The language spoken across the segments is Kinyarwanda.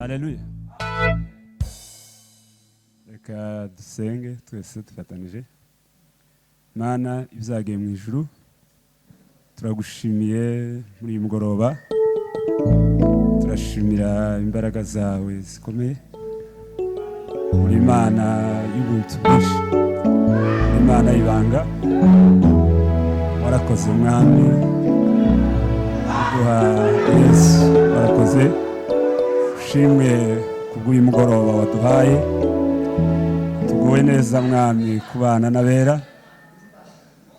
Haleluya. Reka dusenge twese dufatanije. Mana ibyagiye mu ijuru, turagushimiye muri uyu mugoroba, turashimira imbaraga zawe zikomeye. Uri Imana y'ubuntu bwinshi, uri Imana y'ibanga. Warakoze Mwami kuduha Yesu, warakoze. Ushimwe kubw'uyu mugoroba waduhaye. Tuguwe neza Mwami kubana n'abera,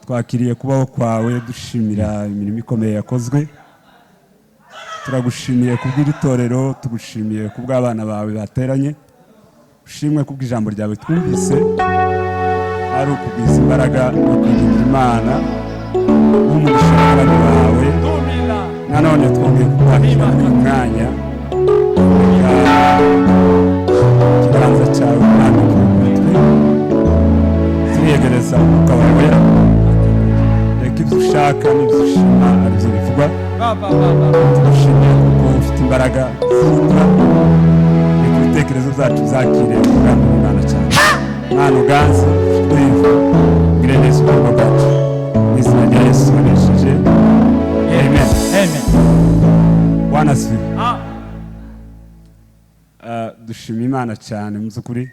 twakiriye kubaho kwawe, dushimira imirimo ikomeye yakozwe. Turagushimiye kubw'iri torero, tugushimiye kubw'abana bawe bateranye. Ushimwe kubw'ijambo ryawe twumvise, ari ukugwiza imbaraga no kwiringira Imana nk'umugisha w'abana bawe. Nanone twongeye kukwakira muri uyu mwanya. Reka ikiganza cyawe Mwami kiri kuri twe, turiyegereza umwuka wawe wera. Reka ibyo ushaka n'ibyo ushima aribyo bivugwa. Tugushimiye kuko ufite imbaraga zihindura. Reka ibitekerezo byacu byakire umugambi w'Imana cyane. Mwana uganze twive, ugire neza ubugingo bwacu, mu izina rya Yesu wanesheje, amen. Amen. Bwana asifiwe. Dushima Imana cyane mu by'ukuri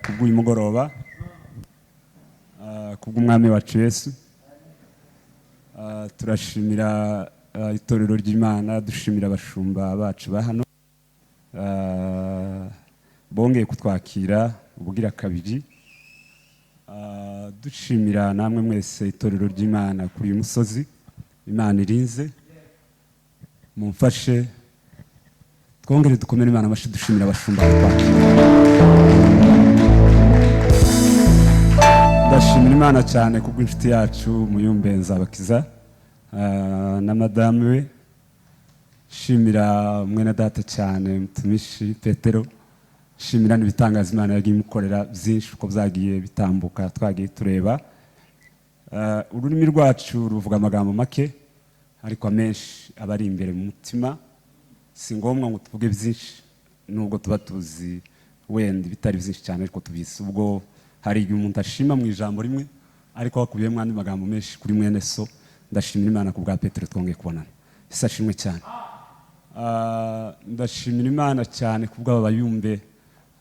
kubw'uyu mugoroba, kubw'umwami wacu Yesu. Turashimira itorero ry'Imana, dushimira abashumba bacu ba hano bongeye kutwakira ubugira kabiri. Dushimira namwe mwese itorero ry'Imana kuri uyu musozi Imana irinze. Mumfashe twongere dukomere Imana amashyi, dushimira abashumba batwakira. Ndashimira Imana cyane kubw'inshuti yacu Muyumbe Nzabakiza na madamu we. Shimira mwene data cyane Mutumishi Petero, shimira n'ibitangaza Imana yagiye imukorera byinshi uko byagiye bitambuka twagiye tureba. Ururimi rwacu ruvuga amagambo make, ariko amenshi aba ari imbere mu mutima. Si ngombwa ngo tuvuge byinshi nubwo tuba tuzi wenda ibitari byinshi cyane, ariko tubizi. Ubwo hari igihe umuntu ashima mu ijambo rimwe ariko hakubiyemo andi magambo menshi kuri mwene so. Ndashimira Imana ku bwa Petero twongeye kubonana. Ese ashimwe cyane. Ndashimira Imana cyane ku bw'aba bayumbe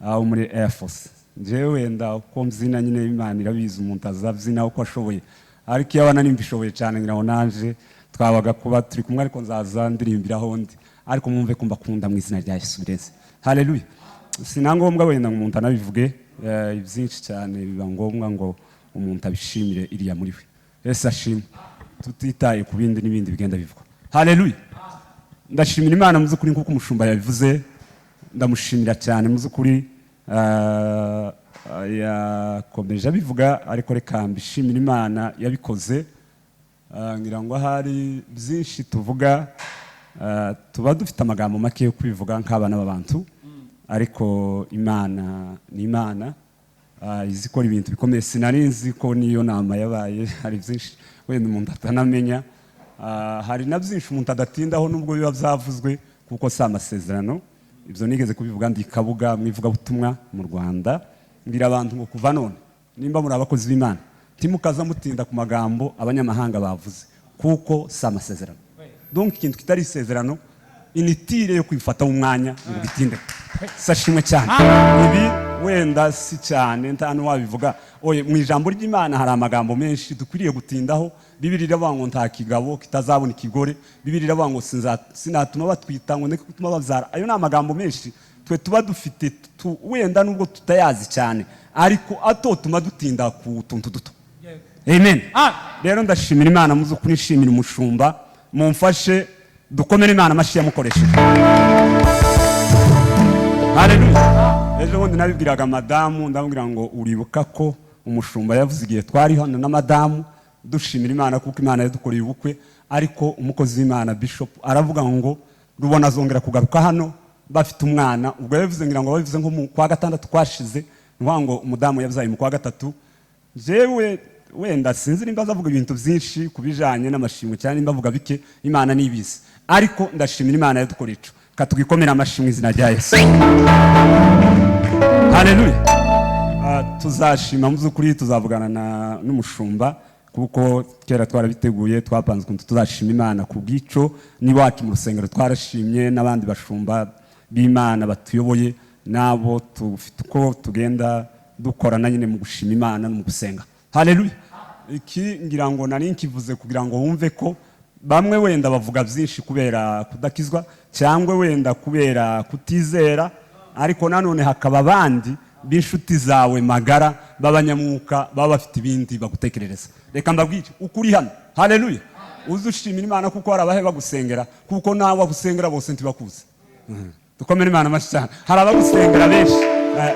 abo muri Air Force. Njyewe wenda uko mbyina nyine Imana irabizi, umuntu azabyina uko ashoboye, ariko iyo abana nimbishoboye cyane ngira ngo nanje twabaga kuba turi kumwe, ariko nzaza ndirimbiraho ndi, ariko mwumve ko mbakunda mu izina rya Yesu bireze. Haleluya. Si na ngombwa wenda ngo umuntu anabivuge byinshi cyane, biba ngombwa ngo umuntu abishimire iriya muri we. Yesu ashimwe, tutitaye ku bindi n'ibindi bigenda bivugwa. Haleluya. Ndashimira Imana mu by'ukuri nk'uko umushumba yabivuze, ndamushimira cyane mu by'ukuri. Yakomeje abivuga, ariko reka mbishimire Imana yabikoze. Ngira ngo ahari byinshi tuvuga, tuba dufite amagambo make yo kubivuga nk'abana b'abantu, ariko Imana ni Imana, izi ikora ibintu bikomeye. Sinari nzi ko niyo nama yabaye, hari byinshi wenda umuntu atanamenya. Hari na byinshi umuntu adatindaho nubwo biba byavuzwe, kuko si amasezerano. Ibyo nigeze kubivuga ndi Kabuga mu ivugabutumwa mu Rwanda, mbwira abantu ngo kuva none nimba muri abakozi b'Imana ntimukaza mutinda ku magambo abanyamahanga bavuze, kuko si amasezerano. Donc ikintu kitari isezerano, inutile yo kwifata mu mwanya ngo bitinde. Sashimwe cyane. Ibi wenda si cyane nta n'uwabivuga. Oye, mu ijambo ry'Imana hari amagambo menshi dukwiriye gutindaho. Bibiliya iravuga ngo nta kigabo kitazabona ikigore. Bibiliya iravuga ngo sinatuma batwita ngo ndeke gutuma babyara. Ayo ni amagambo menshi twe tuba dufite wenda nubwo tutayazi cyane, ariko atotuma dutinda ku tuntu duto. Amen. Rero ndashimira Imana mu by'ukuri, nshimira umushumba. Mumfashe dukomere Imana amashyi yamukoresheje. Haleluya. Ejo bundi nabibwiraga madamu, ndamubwira ngo uribuka ko umushumba yavuze igihe twari hano na madamu dushimira Imana kuko Imana yadukoreye ubukwe, ariko umukozi w'Imana Bishop aravuga ngo rubona azongera kugaruka hano bafite umwana. Ubwo yabivuze ngira ngo babivuze nko mu kwa gatandatu kwashize, ni ukuvuga ngo umudamu yabyaye mu kwa gatatu. Jewe wenda sinzi nimba azavuga ibintu byinshi ku bijanye n'amashimwe cyangwa nimba avuga bike, Imana nibizi, ariko ndashimira Imana yadukoreye ico. Katugikomera amashyi mu izina rya Yesu. Haleluya. Tuzashima mu by'ukuri, tuzavugana n'umushumba, kuko kera twarabiteguye, twapanze ukuntu tuzashima Imana ku bw'ico. N'iwacu mu rusengero twarashimye, n'abandi bashumba b'Imana batuyoboye nabo tufite uko tugenda dukorana nyine mu gushima Imana no mu gusenga. Haleluya. Iki ngira ngo nari nkivuze kugira ngo wumve ko bamwe wenda bavuga byinshi kubera kudakizwa cyangwa wenda kubera kutizera, ariko nanone hakaba abandi b'inshuti zawe magara b'abanyamwuka baba bafite ibindi bagutekerereza. Reka mbabwire ukuri hano. Haleluya. Uze ushimira Imana kuko hari abahe bagusengera, kuko nawe abusengera bose ntibakuzi. Dukomere Imana amashyi cyane. Hari abagusengera benshi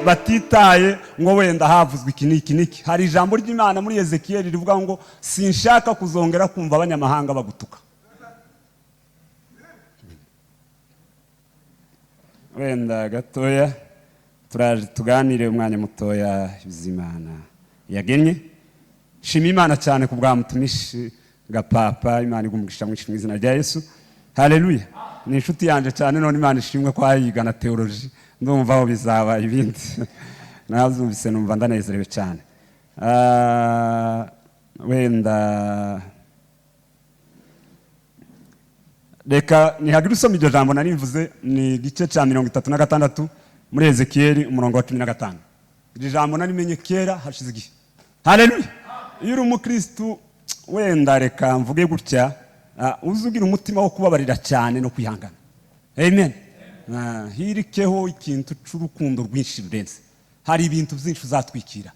batitaye ngo wenda havuzwe iki n'iki n'iki. Hari ijambo ry'Imana muri Ezekiyeli rivuga ngo sinshaka kuzongera kumva abanyamahanga bagutuka. Wenda gatoya turaje tuganire umwanya mutoya Bizimana yagennye. Shima Imana cyane ku bwa mutumishi Gapapa, Imana igumugisha mwinshi mu izina rya Yesu. Haleluya. Ni inshuti yanje cyane, none Imana ishimwe ko ayiga na theology, ndumva aho bizaba ibindi. Nabyumvise numva ndanezerewe cyane. Wenda reka nihagira usoma iryo jambo nari mvuze, ni igice cya 36 muri Ezekiyeli umurongo wa 15. Iri jambo narimenye kera hashize igihe. Haleluya. Iyo uri umukristu, wenda reka mvuge gutya, uze ugira umutima wo kubabarira cyane no kwihangana. Amen. Hirikeho ikintu c'urukundo rwinshi rurenze. Hari ibintu byinshi uzatwikira.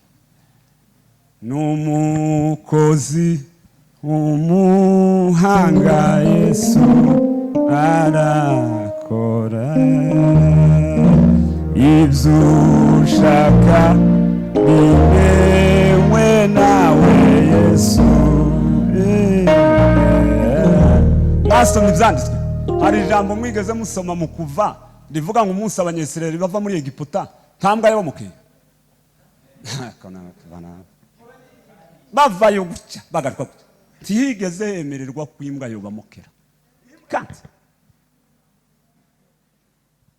N'umukozi umuhanga Yesu arakora, ibyo ushaka bimewe nawe Yesu. Mwasomye ibyanditswe, hari ijambo mwigeze musoma mu Kuva rivuga ngo umunsi Abanyesirayeli bava muri Egiputa nta mbwa yabamukeye. Bavayo gutya bagaruka gutya, ntihigeze hemererwa ko imbwa yobamokera. Kandi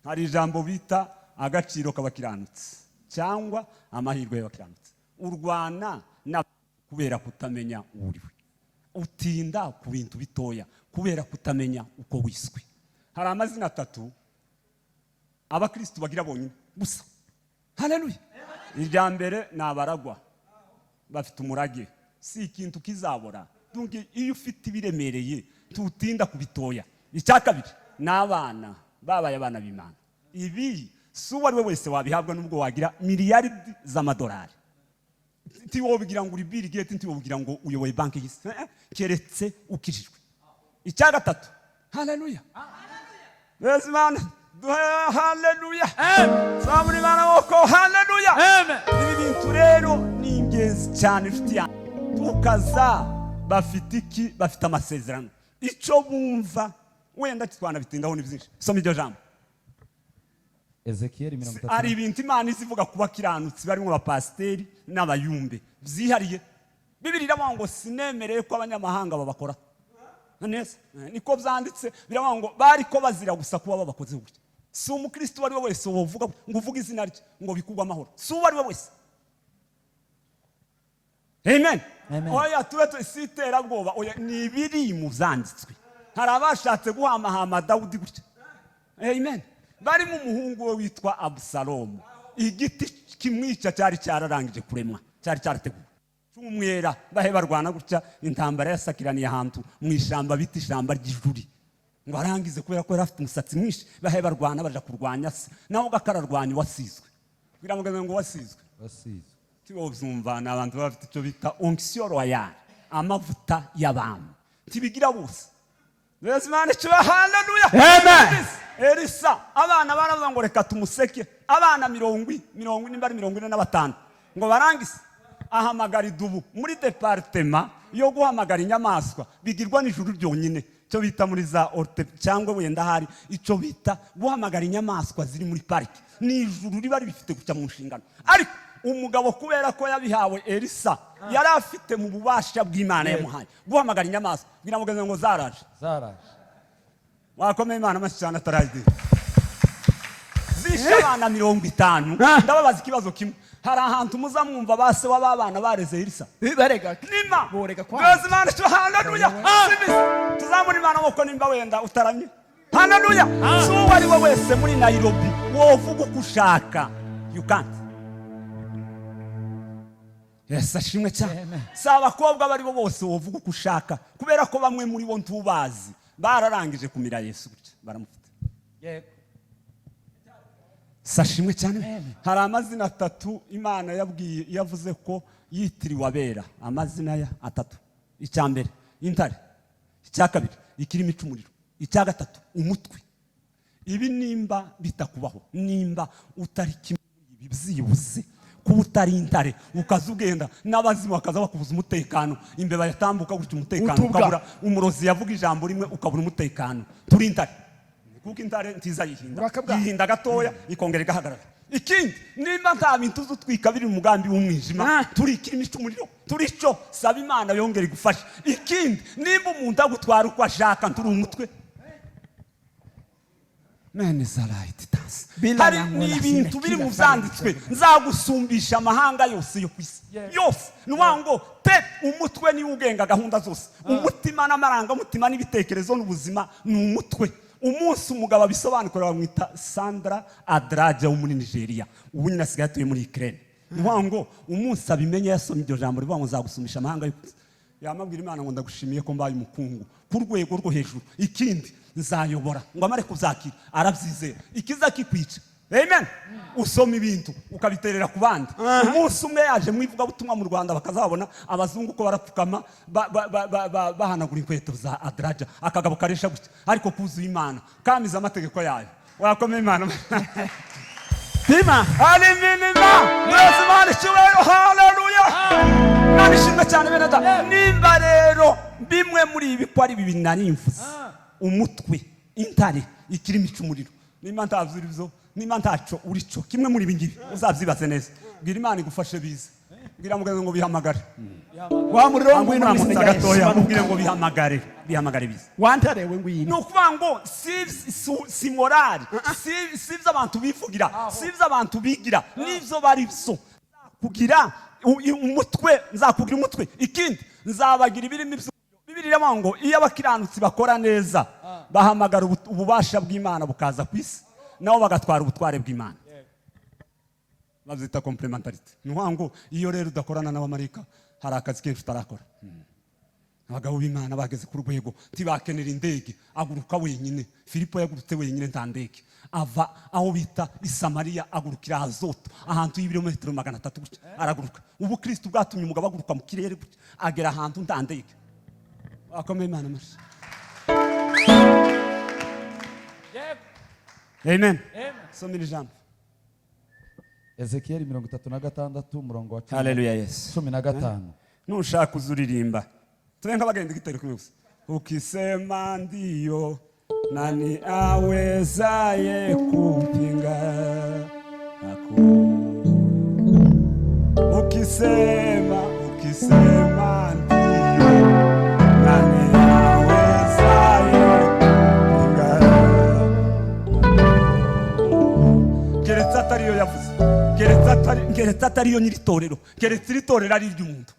hari ijambo bita agaciro k'abakiranutsi cyangwa amahirwe y'abakiranutsi. Urwana na kubera kutamenya uriwe, utinda ku bintu bitoya kubera kutamenya uko wiswe. Hari amazina atatu abakristu bagira bonyine gusa. Haleluya. Irya mbere ni abaragwa, bafite umurage, si ikintu kizabora. Donc iyo ufite ibiremereye tutinda ku bitoya. Icya kabiri ni abana babaye abana b'Imana. Ibi si uwo ari we wese wabihabwa, nubwo wagira miliyaridi z'amadolari. Ntiwobigira ngo uri Bill Gates, ntiwobigira ngo uyoboye banki y'isi, keretse ukijijwe. Icya gatatu, haleluya. Imana haleluya. Zamura Imana woko, haleluya. Ibi bintu rero ni ingenzi cyane inshuti yanjye. Tukaza bafite iki? Bafite amasezerano. Icyo bumva wenda twanabitindaho ni byinshi. Soma iryo jambo. Ezekiyeli 30. Hari ibintu Imana izivuga ku bakiranutsi barimo abapasiteri n'abayumbe byihariye. Bibiliya iravuga ngo sinemereye ko abanyamahanga babakora neza, niko byanditse. Biravuga ngo bari ko bazira gusa kuba babakoze gutya. Si umukristo uwo ari we wese wovuga ngo uvuge izina rye ngo bikugwe amahoro, si uwo ari we wese. Amen. Oya tube si iterabwoba, oya ni ibiri mu byanditswe. Hari abashatse guhamahama Dawudi gutya. Amen. Barimo umuhungu we witwa Abusalomu. Igiti kimwica cyari cyararangije kuremwa, cyari cyarateguwe. Cy'umwera bahe barwana gutya, intambara yasakiraniye ahantu mu ishyamba bita ishyamba ry'ijuri. Ngo arangize kubera ko yari afite umusatsi mwinshi, bahe barwana baja kurwanya se. Nawe gakararwanya wasizwe. Kugira ngo ngo wasizwe. Wasizwe. Tibovyumva ni abantu bafite icyo bita onction royale, amavuta y'abantu. Tibigira bose. Imana icuba, haleluya. Amen. Elisa abana baravuga ngo reka tumuseke, abana 45 ngo barangize ahamagara idubu muri departema yo guhamagara inyamaswa bigirwa n'ijuru ryonyine, cyo bita muri za orte cyangwa wenda hari icyo bita guhamagara inyamaswa ziri muri pariki, ni ijuru riba ribifite gucya mu nshingano. Ariko umugabo kubera ko yabihawe Elisa yari afite mu bubasha bw'Imana yamuhaye guhamagara inyamaswa, kugira ngo zaraje. Zaraje. Wakomeye Imana amashyi cyane atarayidira. Bishe abana 50. Ndababaza ikibazo kimwe: hari ahantu muza mwumva base w'abana bareze Elisa? Barega. Nima Borega kwa. Duheze Imana icyo. Haleluya! Tuzamura Imana amaboko nimba wenda utaramye. Haleluya! Si uwo ari we wese muri Nairobi wovuga uko ushaka, you can't. Yesu ashimwe cyane. Si abakobwa abo ari bo bose wovuga uko ushaka, kubera ko bamwe muri bo ntubazi, bararangije kumira Yesu gutya baramufite. Sashimwe cyane. Hari amazina atatu Imana yabwiye, yavuze ko yitiriwe abera, amazina ya atatu. Icya mbere intare, icya kabiri ikirimi cy'umuriro, icya gatatu umutwe. Ibi nimba bitakubaho, nimba utari kimwe muri ibi, byibuze kuba utari intare, ukaza ugenda n'abazimu bakaza bakubuza umutekano, imbeba yatambuka gutya umutekano Utubwa. ukabura, umurozi yavuga ijambo rimwe ukabura umutekano, turi intare, kuko intare ntiza yihinda. Urakabwa. Yihinda gatoya ikongera igahagarara. Ikindi, nimba nta bintu uzutwika biri mu mugambi w'umwijima, turi ikirimi cy'umuriro, turi cyo. Saba Imana yongere igufashe. Ikindi, nimba umuntu agutwara uko ashaka, turi umutwe. Mene zarayiti dansi. Bila Hari na ni ngola ibintu biri mu sinakila. byanditswe: nzagusumbisha amahanga yose yo ku isi yose. Ni ukuvuga ngo te umutwe niwe ugenga gahunda zose, umutima n'amarangamutima n'ibitekerezo n'ubuzima ni umutwe. Umunsi umugabo abisobanukira, bamwita Sandra Adraja wo muri Nigeria, ubu nyine asigaye atuye muri Ukraine. Ni ukuvuga ngo umunsi abimenye, yasomye iryo jambo rivuga ngo nzagusumbisha amahanga yo ku isi, yamabwira Imana ngo ndagushimiye ko mbaye umukungu ku rwego rwo hejuru. Ikindi, nzayobora. Ngo amare kuzakira arabyizera, ikiza kikwica. Amen. Usoma ibintu ukabiterera ku bandi. Umunsi umwe yaje mu ivugabutumwa mu Rwanda, bakazabona abazungu ko barapfukama bahanagura inkweto za Adraja, akagabo karesha gutya ariko kuzuye Imana, kamize amategeko yayo. Wakomeye Imana. Pima. Haleluya! Mwese Imana icyubahiro. Haleluya! Imana ishimwe cyane. Bene data, nimba rero bimwe muri ibi ko ari bibiri nari mvuze, umutwe, intare, ikirimi cy'umuriro, nimba ntabyo uri byo, nimba ntacyo uri cyo kimwe muri ibi ngibi, uzabyibaze neza. Bwira Imana igufashe bize. Bwira mugenzi ngo bihamagare. Wa muriro, ngwino mu Muramutsa izina rya gatoya. Yesu. Mubwire ngo bihamagare, bihamagare bize. Wa ntare we, Ni ngwino. ukuvuga ngo si morale, si ibyo abantu bivugira, si ibyo abantu bigira, n'ibyo bari byo. Kugira umutwe, nzakugira umutwe. Ikindi, nzabagira ibirimo ibyo. Bibiri iravuga ngo iyo abakiranutsi bakora neza, bahamagara ububasha bw'Imana bukaza ku isi, nabo bagatwara ubutware bw'Imana. Babyita complémentarité. Ni ukuvuga ngo iyo rero udakorana n'abamarayika, hari akazi kenshi utarakora. Abagabo b'Imana bageze ku rwego ntibakenera indege, aguruka wenyine. Filipo yagurutse wenyine, nta ndege, ava aho bita i Samariya agurukira Azoto, ahantu y'ibirometero 300 gutya araguruka. Ubukristo bwatumye umugabo aguruka mu kirere gutya, agera ahantu nta ndege. Akomeye Imana amashyi. Amen. Soma iri jambo. Ezekiyeli 36, umurongo wa 10. Haleluya, Yesu. 15. Nushaka uzuririmba, tube nk'abagenda igitero kimwe gusa. Ukisema ndiyo, nani awezaye kupinga? Ukisema, ukisema ndiyo, nani awezaye kupinga? Keretse atariyo yavuze, keretse atariyo nyiri torero, keretse iri torero ari iry'umuntu.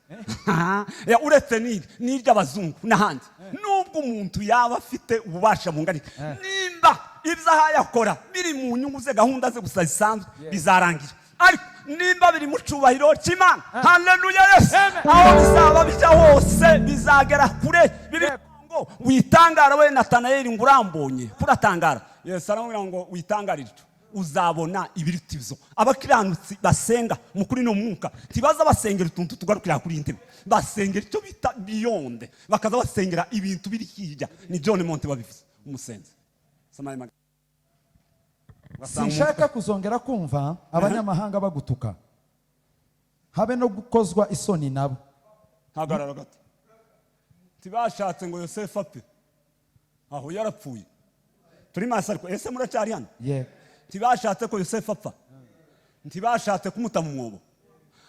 Ya, uretse n'iri n'iry'abazungu n'ahandi, nubwo umuntu yaba afite ububasha bungana iki, nimba ibyo ahaye akora biri mu nyungu ze, gahunda ze gusa zisanzwe, bizarangira. Ariko nimba biri mu cyubahiro cy'Imana, haleluya, Yesu, aho bizaba bijya hose bizagera kure. Biri ngo witangara we Natanayeli, ngo urambonye kuratangara. Yesu aramubwira ngo witangarire icyo, uzabona ibiruta ibyo. Abakiranutsi basenga mu kuri no mwuka ntibaza basengera utuntu tugarukira kuri iyi ntebe, basengera icyo bita beyond, bakaza basengera ibintu biri hirya. Ni John Monte wabivuze, umusenzi. Soma ayo magambo. Ugasanga Sinshaka kuzongera kumva abanyamahanga bagutuka, habe no gukozwa isoni nabo. Hagarara gato. Ntibashatse ngo Yosefu apfe, aho yarapfuye. Turi maso ariko ese muracyari hano? Yego. Ntibashatse ko Yosefu apfa, ntibashatse kumuta mu mwobo,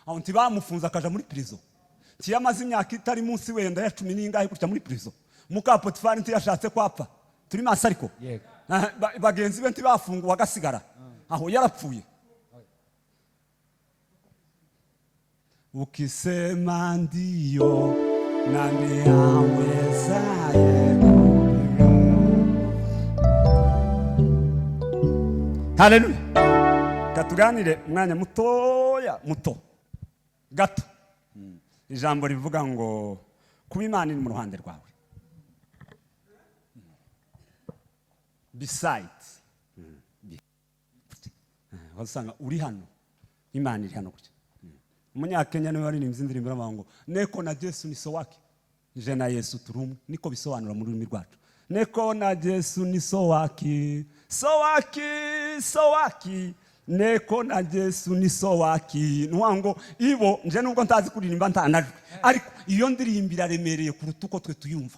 aho ntibamufunze akaja muri prison, ntiyamaze imyaka itari munsi wenda ya cumi n'ingahe gutya muri prison. Muka Potifari ntiyashatse ko apfa. Turi maso ariko? Yego. Bagenzi be ntibafunguwe agasigara? Aho yarapfuye. Ukisema ndio, nani awezaye kupinga? Haleluya. Katuganire umwanya mutoya muto gato. Ijambo rivuga ngo kuba Imana iri mu ruhande rwawe. Beside. Wasanga uri hano, Imana iri hano gutya. Umunyakenya niwe waririmbye indirimbo iravuga ngo neko na Yesu ni so wake, je na Yesu turi umwe. Niko bisobanura mu rurimi rwacu. Neko na Yesu ni so wake, so wake, so wake, neko na Yesu ni so wake. Nuwa ngo ibo nje nubwo ntazi kuririmba ntanajwe, ariko iyo ndirimbo iraremereye kuruta uko twe tuyumva.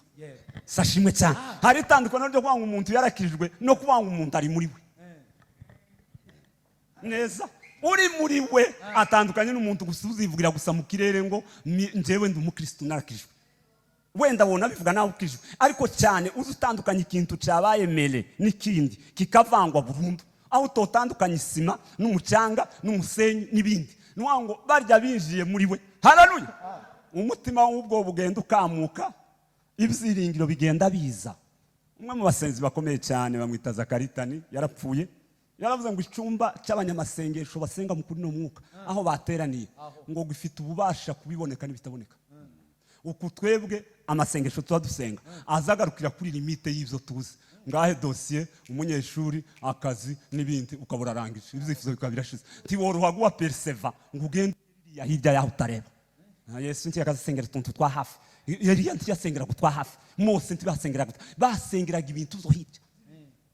Sashimwe cyane. Hari itandukano ryo kuvuga ngo umuntu yarakijwe no kuvuga ngo umuntu ari muri we neza. Uri muri we atandukanye n'umuntu gusa uzivugira gusa mu kirere ngo njyewe ndi umukristo narakijwe. Wenda wona bivuga nawe ukijwe, ariko cyane uzi utandukanye ikintu cyabaye mere n'ikindi kikavangwa burundu, aho utotandukanye isima n'umucanga n'umusenyi n'ibindi. Ni ngo barya binjiye muri we. Haleluya. Umutima w'ubwo bugenda ukamuka, ibyiringiro bigenda biza. Umwe mu basenzi bakomeye cyane bamwita Zakaritani, yarapfuye. Yaravuze ngo icyumba cy'abanyamasengesho basenga mu kuri no mwuka aho bateraniye ngo gifite ububasha kubiboneka n'ibitaboneka. Uku twebwe amasengesho tuba dusenga azagarukira kuri limite y'ibyo tuzi, ngahe dosiye, umunyeshuri, akazi n'ibindi, ukabura arangije ibyifuzo bikaba birashize. Ntiworoha guha perseva ngo ugende iriya hirya yaho utareba. Yesu ntiyakazasengera utuntu twa hafi, Eliya ntiyasengeraga utwa hafi, Mose ntibasengeraga, basengeraga ibintu byo hirya.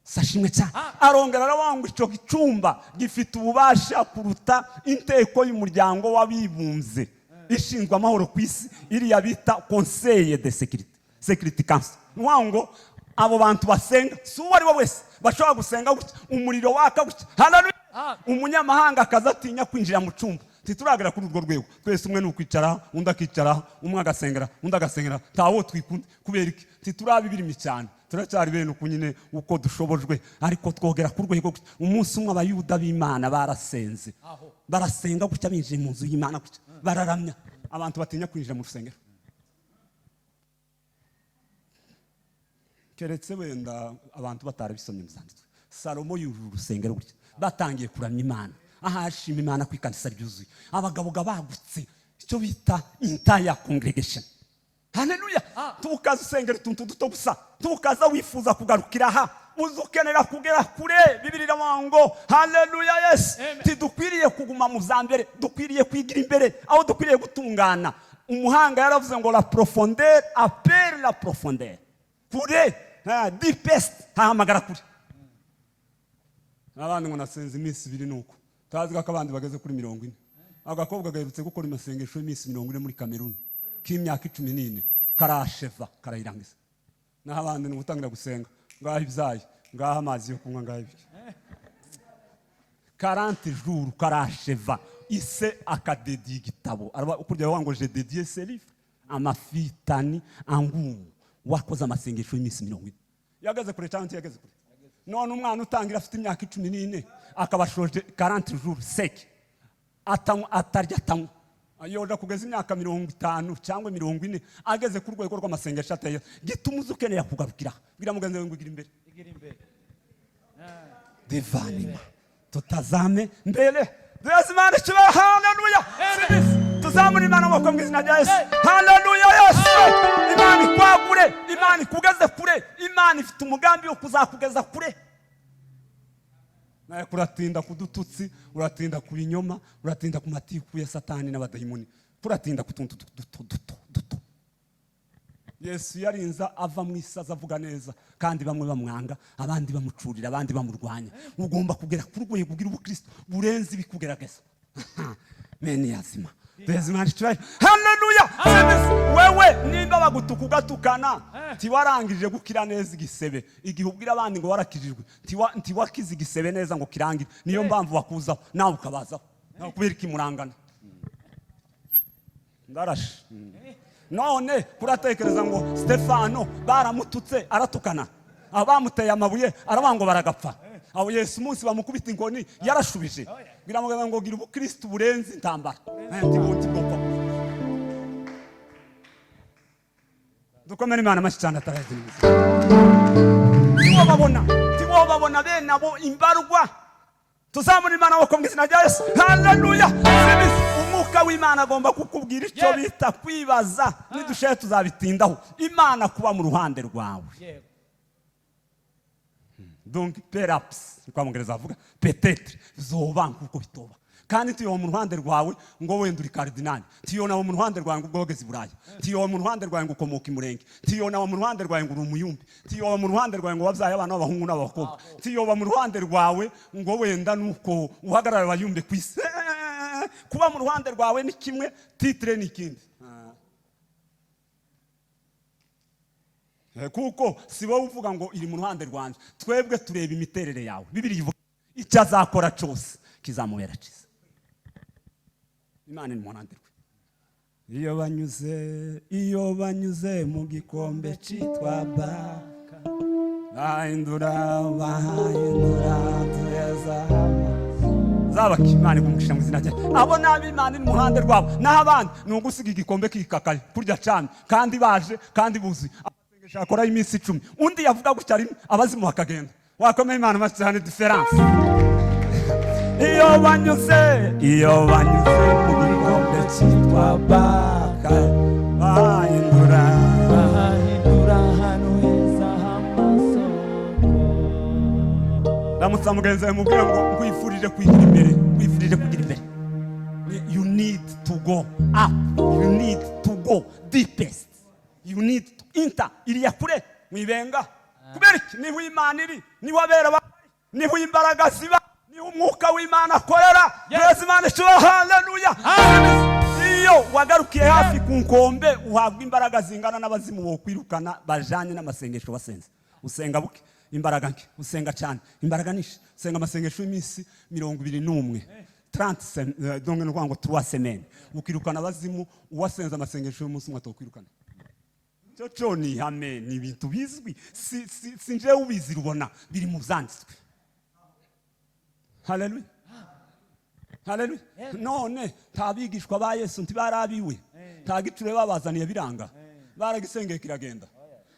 Sashimwe cyane. Arongera aravuga ngo icyo gicyumba gifite ububasha kuruta inteko y'umuryango w'abibumbye ishinzwe amahoro ku isi, iriya bita Conseil de Sécurité, Security Council. Nuwa ngo abo bantu basenga si uwo ari we wese bashobora gusenga gutya, umuriro waka gutya. Haleluya. Umunyamahanga akaza atinya kwinjira mu cyumba. Ntituragera kuri urwo rwego. Twese umwe ni ukwicara, undi akicara, umwe agasengera, undi agasengera, ntawo twikunda. Kubera iki? Ntituraba ibirimi cyane, turacyari bene uku nyine uko dushobojwe, ariko twogera ku rwego. Umunsi umwe abayuda b'Imana barasenze, barasenga gutya, binjiye mu nzu y'Imana gutya, bararamya. Abantu batinya kwinjira mu rusengero, keretse wenda abantu batarabisomye mu Byanditswe. Salomo yujuje urusengero gutya, batangiye kuramya Imana, ahashima Imana ku ikanisa ryuzuye, abagabo bagutse, icyo bita entire congregation. Haleluya. Tukaza usengera utuntu duto gusa, tukaza wifuza kugarukira aha, uzukenera kugera kure. Bibiliya iravuga ngo haleluya Yesu. Tidukwiriye kuguma mu bya mbere, dukwiriye kwigira imbere aho dukwiriye gutungana. Umuhanga yaravuze ngo la profondeur appelle la profondeur. Kure, deepest, hahamagara kure. Abandi ngo nasenze iminsi ibiri nuko tazi ko abandi bageze kuri 40. Agakobwa gaherutse gukora amasengesho y'iminsi 40 muri Kameruni k'imyaka 14, karasheva karayirangiza. Naho abandi ni ugutangira gusenga, ngaho ibyayi, ngaho amazi yo kunywa, ngaho ibyo. 40 jours karasheva, ise akadediye igitabo. Araba ukurya bavuga ngo je dédie ce livre amafitani angumu. Wakoze amasengesho y'iminsi 40, yageze kure cyangwa ntiyageze kure? None umwana utangira afite imyaka 14 akaba ashoje 40 jours sec, atanywa, atarya, atanywa, yoja kugeza imyaka 50 cyangwa 40 ageze ku rwego rw'amasengesho ateye. Gituma uza ukeneye kugarukira. Bwira mugenzi wawe ngo igira imbere. Divanima tutazame mbere. Duheze Imana icyubahiro. Haleluya. Tuzamure Imana amaboko mu izina rya Yesu. Haleluya Yesu. Imana ikwagure, Imana ikugeze kure, Imana ifite umugambi wo kuzakugeza kure. Nawe kuratinda ku dututsi, uratinda ku binyoma, uratinda ku matiku ya Satani n'abadayimoni, turatinda ku tuntu duto duto duto. Yesu yarinza ava mu isi avuga neza, kandi bamwe bamwanga, abandi bamucurira, abandi bamurwanya. Ugomba kugera ku rwego ugira ubukristo burenze ibikugerageza. Mene yazima. Duheze Imana icyubahiro. Haleluya. Wewe nimba bagutuka ugatukana, ntiwarangije gukira neza igisebe. Igihe ubwira abandi ngo warakijijwe, ntiwakize igisebe neza ngo kirangire. Niyo mpamvu bakuzaho nawe ukabazaho. Nawe kubera ikimurangana. Ndarashe. None kuratekereza ngo Stefano baramututse aratukana, abamuteye amabuye aravuga ngo baragapfa. Aho Yesu umunsi bamukubita inkoni yarashubije. Biramugana ngo gira ubukristo burenze intambara. Ntibundi bwopfa. Dukomere Imana amashyi cyane atarazi. Tiwobabona, tiwobabona bene abo imbarwa. Tuzamura Imana amaboko mu izina rya Yesu. Haleluya! Umwuka w'Imana agomba kukubwira icyo bita kwibaza. Nidushaye tuzabitindaho. Imana kuba mu ruhande rwawe. Donc perhaps, kwa Mwongereza avuga peut-être, zoba nkuko bitoba. Kandi tuyoba mu ruhande rwawe ngo wenda uri kardinali, tiyona mu ruhande rwawe ngo ubwogeze i Buraya, tiyoba mu ruhande rwawe ngo ukomoka i Murenge, tiyona mu ruhande rwawe ngo uri umuyumbi, tiyoba mu ruhande rwawe ngo wabyaye abana b'abahungu n'abakobwa, tiyoba mu ruhande rwawe ngo wenda nuko uhagarara abayumbe ku isi. Kuba mu ruhande rwawe ni kimwe, titre ni ikindi. Kuko si wowe uvuga ngo iri mu ruhande rwanjye, twebwe tureba imiterere yawe. Bibiliya ivuga icyo azakora cyose kizamubera cyiza. Imana iri mu ruhande rwe. Iyo banyuze mu gikombe cyitwa Baka, bahindura tuheza zabaka. Imana igumugisha mu izina rye. Abo nabi Imana iri mu ruhande rwabo, naho abandi ni ugusiga igikombe kikakaye kurya cyane, kandi baje kandi buzuye. Amasengesho akora iminsi 10, undi yavuga gutya rimwe abazimu bakagenda. Wakomeye Imana amashyi cyane. Diferanse. Iyo banyuze mu gikombe cyitwa Baka, bahindura ahantu heza h'amasoko. Ramutsa mugenzi wawe mubwire ngo nkwifurije kwigira imbere, nkwifurije kugira imbere. You need to go up, you need to go deepest, you need to enter iriya kure mwibenga. Kubera iki? Niho Imana iri, niho abera bari, niho imbaraga ziba, niho umwuka w'Imana akorera. Yesu Imana ishobora. Haleluya! Iyo wagarukiye hafi ku nkombe uhabwa imbaraga zingana n'abazimu bokwirukana bajanye n'amasengesho basenze. Usenga buke, imbaraga nke, usenga cyane, imbaraga nyinshi. Usenga amasengesho y'iminsi 21, 30, donc ni ukuvuga ngo 3 semaines, ukirukana abazimu. Uwasenze amasengesho y'umunsi umwe atokwirukana. Cyo cyo ni ihame, ni ibintu bizwi, si njewe ubizi, rubona biri mu byanditswe. Haleluya, haleluya. None nta bigishwa ba Yesu ntibarabiwe, nta gicure babazaniye biranga, baragisengeye kiragenda.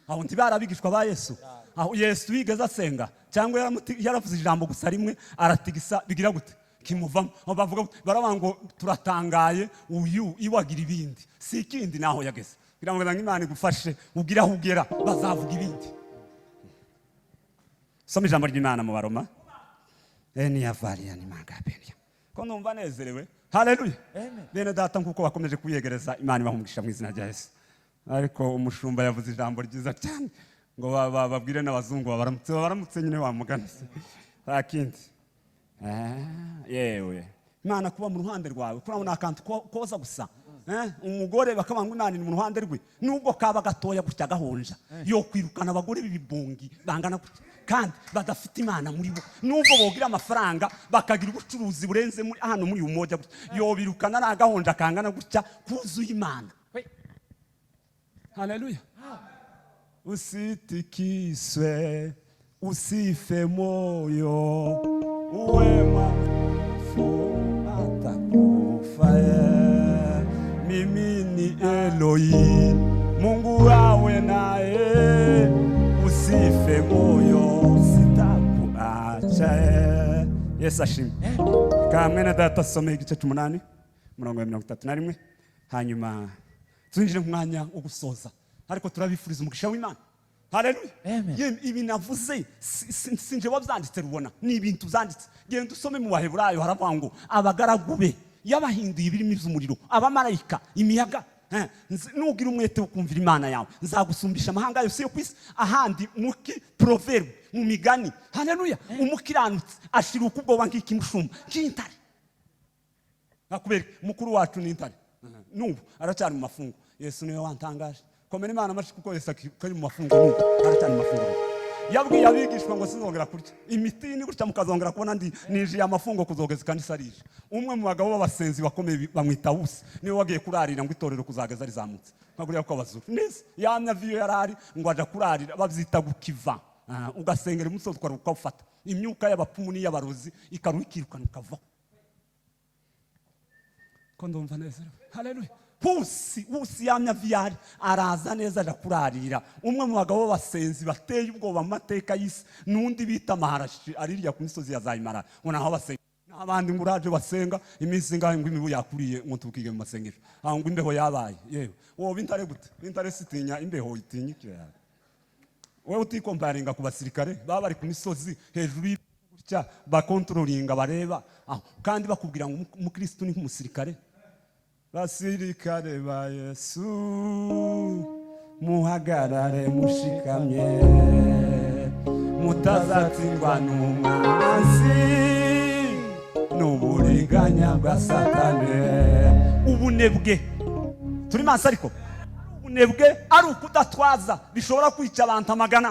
Aho ntibarabigishwa ba Yesu? Aho Yesu yigeze asenga cyangwa yaravuze ijambo gusa rimwe aratigisa bigira gute kimuvamo? Aho bavuga gute? Baravuga ngo turatangaye, uyu iwagira ibindi si ikindi naho yageze. Kugira ngo Imana igufashe ugire aho ugera, bazavuga ibindi. Soma ijambo ry'Imana mu Baroma. Eniya ni mangabenia. Ko numva nezerewe. Haleluya. Bene data nkuko bakomeje kuyegereza Imana ibaha mu izina rya Yesu. Ariko umushumba yavuze ijambo ryiza cyane ngo babwire n'abazungu babaramutse nyine wamugana. Nta kindi. Yewe. Imana kuba mu ruhande rwawe, kurabona akantu koza gusa. Umugore bakabanga Imana iri mu ruhande rwe, nubwo kaba gatoya gutya gahonja, yo kwirukana abagore b'ibibongi bangana gutya kandi badafite Imana muri bo, nubwo bogira amafaranga bakagira ubucuruzi burenze muri hano muri umoja gutya, yo birukana ari agahonja kangana gutya kuzuye Imana. Haleluya. Usitikiswe, usife moyo, uwe mwaminifu atakufa. Mimi ni Eloi, Mungu wawe naye, usife moyo, sitakuacha. Yesu ashimwe. Ka mwene data asome igice 8 umurongo wa 31, hanyuma twinjire mu mwanya wo gusoza, ariko turabifuriza umugisha w'Imana. Haleluya. Ibi navuze sinje wabyanditse, rubona ni ibintu byanditse. Genda usome mu Baheburayo, haravuga ngo abagaragu be yabahinduye ibirimi by'umuriro, abamarayika, imiyaga. Nugira umwete wo kumvira Imana yawe, nzagusumbisha amahanga yose yo ku isi. Ahandi muki proverbe, mu migani. Haleluya. Umukiranutsi ashira ukubwoba nk'ikimushumba nk'intare. Nakubera mukuru wacu ni intare, nubu aracyari mu mafungo. Yesu niwe wantangaje. Komera Imana amashyi kuko Yesu akiri mu mafungo, nubu aracyari mu mafungo. Yabwiye abigishwa ngo sinzongera kurya imitini gutya, mukazongera kubona ndi ninjiye amafungo kuzogeza ikanisa rije. Umwe mu bagabo b'abasenzi bakomeye bamwita Wusi, niwe wagiye kurarira ngo itorero kuzageza rizamutse, nkaguriya ko abazuru neza yamya viyo yarari ngo aja kurarira, babyita gukiva. Ugasengera umusozi ukaruha ukawufata, imyuka y'abapfumu n'iy'abarozi ikaruha ikirukana ukavaho. Ko ndumva nezerewe, haleluya! Husi husi yamya viyari araza neza aja kurarira umwe mu bagabo b'abasenzi bateye ubwoba mu mateka y'isi, n'undi bita Maharashi arirya ku misozi ya Zayimara, ngo naho basenga n'abandi, ngo uraje basenga iminsi ingahe, ngo imibu yakuriye, ngo tukige mu masengesho aho, ngo imbeho yabaye. Yewe, wowe intare gute? Intare sitinya imbeho, itinya iki? Wowe utikomparinga ku basirikare baba bari ku misozi hejuru gutya, bakontrolinga, bareba aho, kandi bakubwira ngo umukristo ni nk'umusirikare. Basirikare ba Yesu, muhagarare mushikamye, mutazatsindwa n'umwanzi n'uburiganya bwa Satani. Ubunebwe, turi maso, ariko ubunebwe ari ukudatwaza bishobora kwica abantu amagana.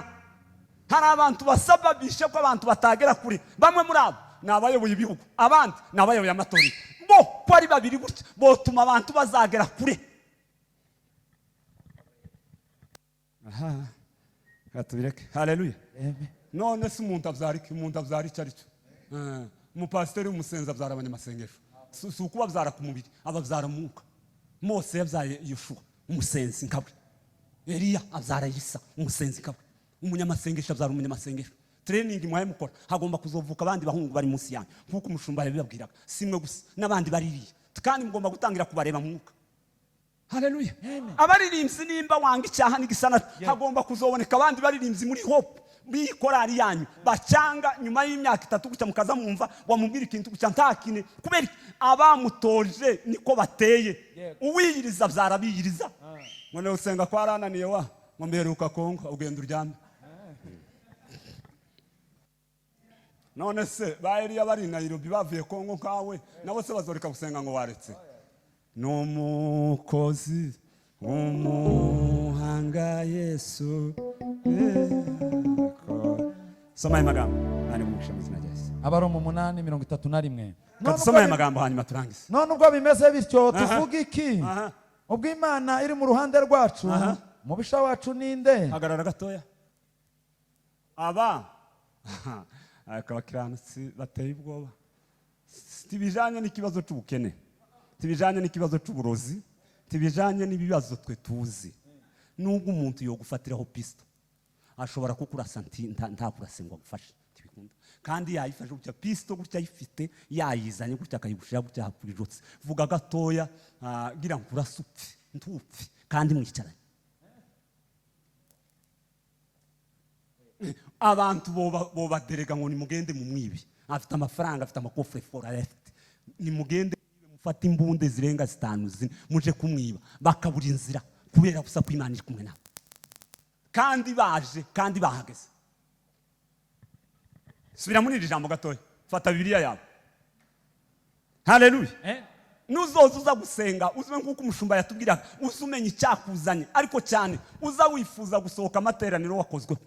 Hari abantu basababishe ko abantu batagera kure. Bamwe muri abo ni abayoboye ibihugu, abandi ni abayoboye amatorero. Bo ko ari babiri gutya botuma abantu bazagera kure. Aha reka tubireke. Haleluya! None se umuntu abyara iki? Umuntu abyara icyo ari cyo. Umupasiteri w'umusenzi abyara abanyamasengesho. Si ukubabyara ku mubiri, ababyara umwuka. Mose yabyaye Yoshuwa, umusenzi nkawe. Eliya abyara Elisa, umusenzi nkawe. Umunyamasengesho abyara umunyamasengesho. Training mwaye mukora, hagomba kuzovuka abandi bahungu bari munsi yanyu, nk'uko umushumba yabibabwiraga. Si mwe gusa, n'abandi baririye, kandi mugomba gutangira kubareba mu mwuka. Haleluya! Abaririmbyi, nimba wanga icyaha n'igisana, hagomba kuzoboneka abandi baririmbyi muri Hope b'iyi korari yanyu bacanga. Nyuma y'imyaka 3 gutya mukaza mwumva wamubwira ikintu gutya ntakine. Kubera iki? Abamutoje niko bateye. Uwiyiriza abyara biyiriza. None usenga ko arananiye wa ngo mberuka Kongo, ugenda uryame. None se ba Eliya bari i Nairobi bavuye Kongo nkawe, nabo se bazoreka gusenga ngo waretse? Ni umukozi w'umuhanga Yesu. Soma aya magambo, Imana iguhe mu izina rya Yesu. Abaroma 8:31. Reka dusome aya magambo, hanyuma turangize. None ubwo bimeze bityo, tuvuga iki? Ubwo Imana iri mu ruhande rwacu, umubisha wacu ninde? Hagarara gatoya. Aba abakiranutsi bateye ubwoba. Tibijanye n'ikibazo c'ubukene, tibijanye n'ikibazo c'uburozi, tibijanye n'ibibazo twe tuzi. Nubwo umuntu yogufatiraho pisto, ashobora kukurasa, ntakurase ngo agufashe, ntibikunda. Kandi yayifashe gutya pisto gutya, ayifite yayizanye gutya, akayigushira gutya kuri jotsi, vuga gatoya, gira nkurase upfe, ntupfe kandi mwicaranye. Abantu bobaderega ngo nimugende mu mwibi, afite amafaranga, afite amakofre fort arayafite, nimugende mufate imbunde zirenga zitanu zine muje kumwiba, bakabura inzira kubera gusa ko Imana iri kumwe nabo, kandi baje kandi bahageze. Subira muri iri jambo gatoya, fata Bibiliya yawe. Haleluya! Nuzoza uza gusenga, uze nk'uko umushumba yatubwiraga, uze umenya icyakuzanye, ariko cyane uza wifuza gusohoka amateraniro wakozweho.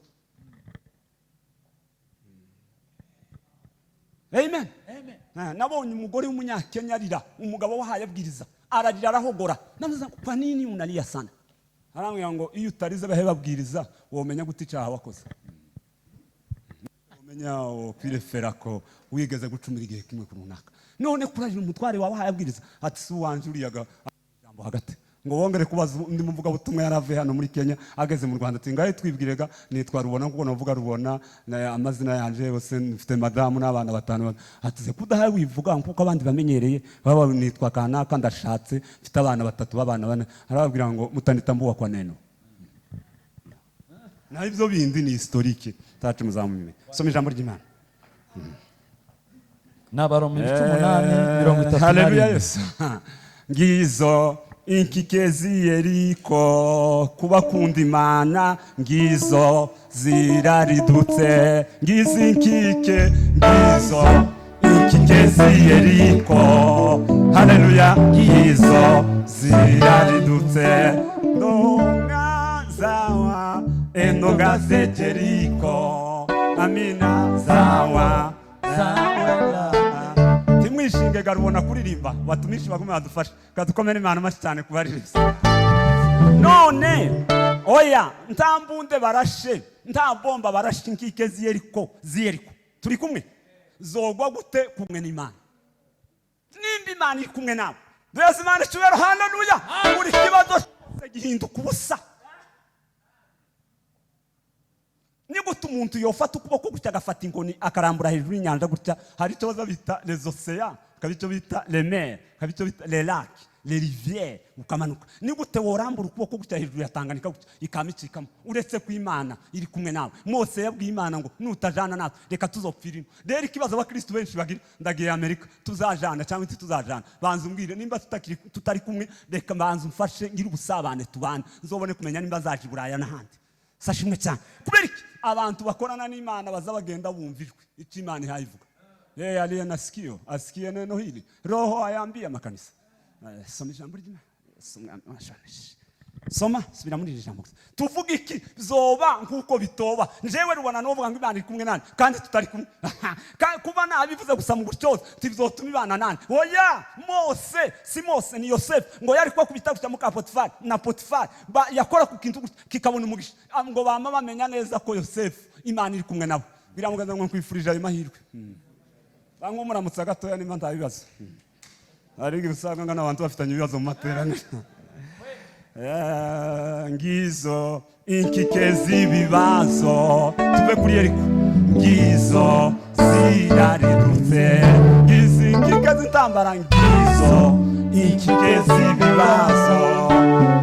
Amen. Nabonye umugore w'umunyakenya arira, umugabo wahaye abwiriza, ararira arahogora. Namuza ngo kwa nini unalia sana? Arambwira ngo iyo utarize bahe babwiriza, womenya gute icyaha wakoze? Womenya kwirefera ko wigeze gucumira igihe kimwe ku runaka. None kurarira umutware wawe wahaye abwiriza, ati si uwanje uriyaga ijambo hagati. Ngo wongere kubaza undi muvugabutumwa yari avuye hano muri Kenya ageze mu Rwanda, ati ngahe twibwirega, nitwa Rubona, kuko navuga Rubona na amazina yanje yose, mfite madamu n'abana batanu. Ati ze kudahaye wivuga nkuko abandi bamenyereye, baba nitwa kanaka, ndashatse, mfite abana batatu b'abana bane. Arababwira ngo mutanitambua kwa neno. Na ibyo bindi ni historique, tacu muzamumenya. Soma ijambo ry'Imana. N'Abaroma ibice 8:31. Haleluya Yesu! Ngizo inkike z'i Yeriko kubakunda Imana, ngizo ziraridutse. Ngizo inkike, ngizo inkike z'i Yeriko, haleluya, ngizo ziraridutse. Ndonga zawa enonga ze Jeriko, amina, zawa zawa. Timwishinge garubona kuririmba, batumishi bagume badufashe. Kadukomere Imana amashyi cyane kubaririza. None Oya, nta mbunde barashe, nta bomba barashe, inkike z'Yeriko, z'Yeriko, turi kumwe, zogwa gute kumwe n'Imana? Nimba Imana iri kumwe nawe, duheze Imana icyubahiro, haleluya! Buri kibazo cyose gihinduka ubusa. Ni gute umuntu yofata ukuboko gutya, agafata inkoni, akarambura hejuru y'inyanja gutya? Hari icyo baza bita les océans, hakaba icyo bita les mers, hakaba icyo bita les lacs, les rivières, ukamanuka. Ni gute worambura ukuboko gutya hejuru ya Tanganyika gutya, ikama icikamo, uretse ko Imana iri kumwe nawe? Mose yabwiye Imana ngo nutajana natwe, reka tuzopfira ino. Rero ikibazo abakristu benshi bagira, ndagiye Amerika, tuzajana cyangwa ntituzajana? Banza umbwire nimba tutari kumwe. Reka banza umfashe ngire ubusabane, tubane, nzobone kumenya nimba zaje i Buraya n'ahandi. Sashimwe cyane. Kubera iki? Abantu bakorana n'Imana baza bagenda bumva ijwi, icyo Imana ihaye ivuga. Yeye aliye na sikio asikie neno hili Roho ayaambia makanisa. Soma ijambo ry'Imana. Soma, soma, subira muri iri jambo gusa. Tuvuga iki? Zoba nk'uko bitoba. Njewe rubona novuga ngo Imana iri kumwe nani kandi tutari kumwe. Kuba nabivuze gusa mu gutyoza ntibizotuma ibana nani. Oya, Mose si Mose, ni Yosefu, ngo yari kubakubita gutya muka Potifari na Potifari yakora ku kintu gutya kikabona umugisha. Ngo bama bamenya neza ko Yosefu Imana iri kumwe nabo. Biramugaza ngo nkwifurije ayo mahirwe. Bamwe muramutsa gatoya nimba nta bibazo. Hari igihe usanga n'abantu bafitanye ibibazo mu materaniro. Ngizo inkike z'ibibazo, tuve kuri Yeriko, ngizo ziraridutse, ngizi inkike z'intambara, ngizo inkike z'ibibazo,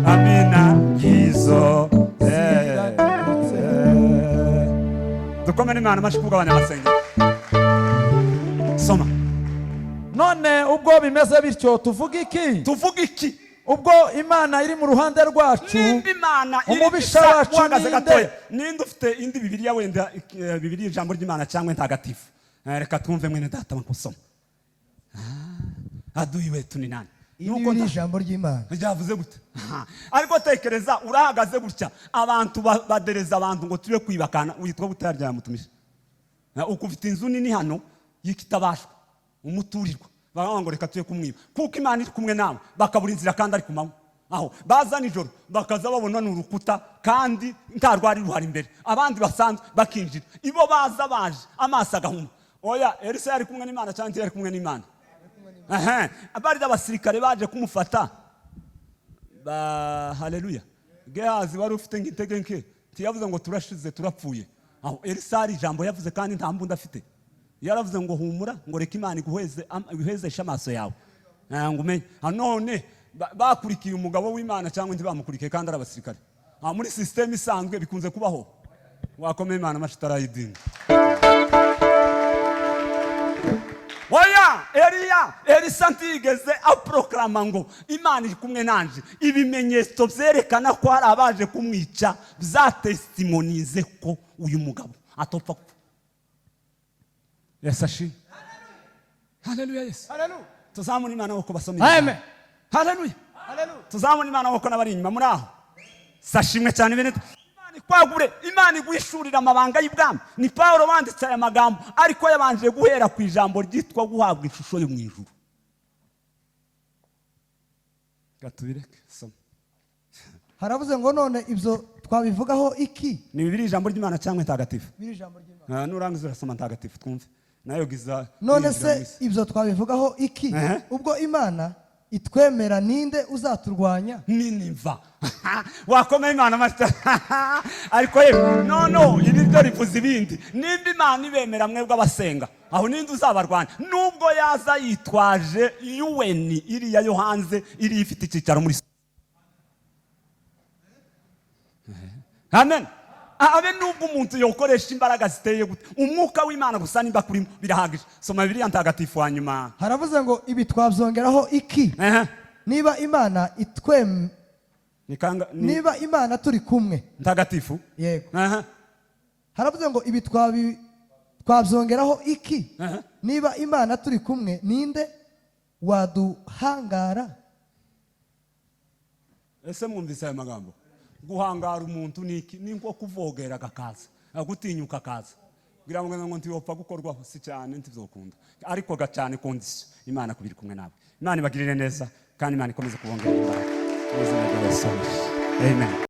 amina, ngizo Dukomere Imana amashyi kugabanya amasengero. Soma. None ubwo bimeze bityo, tuvuga iki? Tuvuga iki? Ubwo Imana iri mu ruhande rwacu, Nimba Imana iri umubisha isa wacu uhagaze ninde? Gatoya, ninde ufite indi Bibiliya? Wenda Bibiliya ijambo ry'Imana cyangwa ntagatifu. Reka twumve mwene data bakusoma. Adui wetu ni nani? Iri Nuko ni ijambo ry'Imana. Ryavuze gute? Aha. Ariko tekereza urahagaze gutya, abantu badereza abantu ngo tube kwibakana, witwa gute harya mutumishi? Uko ufite inzu nini hano y'ikitabashwa, umuturirwa, baravuga ngo reka tuye kumwiba, kuko Imana iri kumwe nawe bakabura inzira kandi ari ku manywa. Aho baza nijoro bakaza babona ni urukuta kandi nta rwari ruhari imbere, abandi basanzwe bakinjira, ibo baza baje amaso agahuma. Oya, Elisa yari kumwe n'Imana cyangwa ntiyari kumwe n'Imana? Ehe, bari abasirikare baje kumufata ba, haleluya, Gehazi wari ufite nk'intege nke ntiyavuze ngo turashize, turapfuye? Aho Elisa hari ijambo yavuze kandi nta mbunda afite. Yaravuze ngo humura, ngo reka Imana iguhezeshe amaso yawe, ngo umenye. None bakurikiye umugabo w'Imana cyangwa ntibamukurikiye kandi ari abasirikare? Muri sisiteme isanzwe bikunze kubaho. Wakomeye Imana amashyi itarayidini. Oya, Eliya, Elisa ntigeze aproklama ngo Imana iri kumwe nanje. Ibimenyetso byerekana ko hari abaje kumwica byatestimonize ko uyu mugabo atopfa gupfa. Yesu ashimwe, haleluya! Yesu, tuzamura Imana kuko basoma. Amen. Haleluya! Tuzamura Imana kuko n'abari inyuma muri aho. Sashimwe cyane bene. Imana ikwagure, Imana iguhishurira amabanga y'ibwami. Ni Pawulo wanditse aya magambo, ariko yabanje guhera ku ijambo ryitwa guhabwa ishusho yo mu ijuru. Reka tubireke, soma. Haravuze ngo none ibyo twabivugaho iki? Ni Bibiliya ijambo ry'Imana cyangwa ntagatifu? Biri ijambo ry'Imana. Nurangiza urasoma ntagatifu twumve nayo giza. None yinjira se mu isi. ibyo twabivugaho iki? Ehe. Ubwo Imana itwemera, ninde uzaturwanya? Niniva wakomeye Imana amashyi. Ariko yewe, no ibi byo rivuze ibindi. Nimba Imana ibemera mwebwe abasenga aho, ninde uzabarwanya nubwo yaza yitwaje UN iriya yo hanze, iriya ifite icyicaro muri? Amen. Abe nubwo umuntu yokoresha imbaraga ziteye gute, umwuka w'Imana gusa nimba kurimo birahagije. Soma Bibiliya ntagatifu wa nyuma. Haravuze ngo ibi twabyongeraho iki? Ehe. Niba Imana itwem Ni kanga ni niba Imana turi kumwe. Ntagatifu. Yego. Ehe. Haravuze ngo ibi twabyongeraho iki? Ehe. Niba Imana turi kumwe, ninde waduhangara? Ese mwumvise aya magambo? Guhangara umuntu ni iki? Ni nko kuvogera agakaza, gutinyuka akaza kugira ngo ntiyopfa gukorwaho. Si cyane, ntibyokunda, ariko gacane condition Imana kubiri kumwe nawe. Imana ibagirire neza kandi Imana ikomeze kubongerera imbaraga mu izina rya Yesu. Amen.